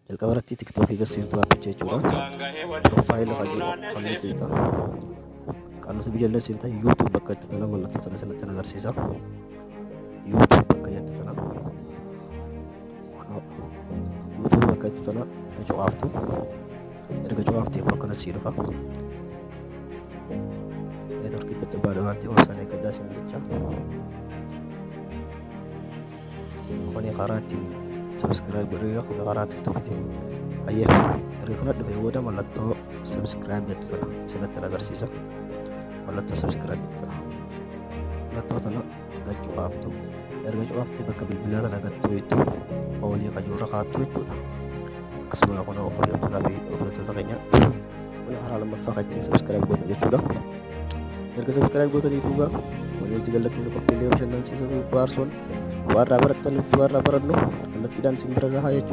Jalqaba irratti tiktookii gad seentu aappicha jechuudha. Piroofaayila kan jiru kan nuti bitaa. Kan nuti biyya seentan YouTube bakka itti tana mallattoo tana sanatti agarsiisa. YouTube bakka jettu tana. YouTube bakka itti tana cuqaaftu. Erga cuqaaftee akkana sii dhufa. Neetworkii dadhabaadha waan ta'eef obsaan eeggadhaa isin jecha. Kuni karaa ittiin subscribe godhuu kun karaa tiktokitiin. Hayyee, erga kana dhufee booda mallattoo subscribe jettu tana isinitti agarsiisa. Mallattoo subscribe jettu tana. Mallattoo tana gad cuqaaftu. Erga cuqaaftee bakka bilbilaa tana gattuu jettu oolii qajuurra kaattu jechuudha. Akkasuma kun hordoftoota fi hordoftoota keenya kun karaa lammaffaa kan ittiin subscribe gootan jechuudha. Erga subscribe gootanii duuba wanti gallakifnu qophiilee bashannansiisoo fi bohaarsoon waan irraa barattan waan irraa barannu kallattiidhaan isin bira gahaa jechuudha.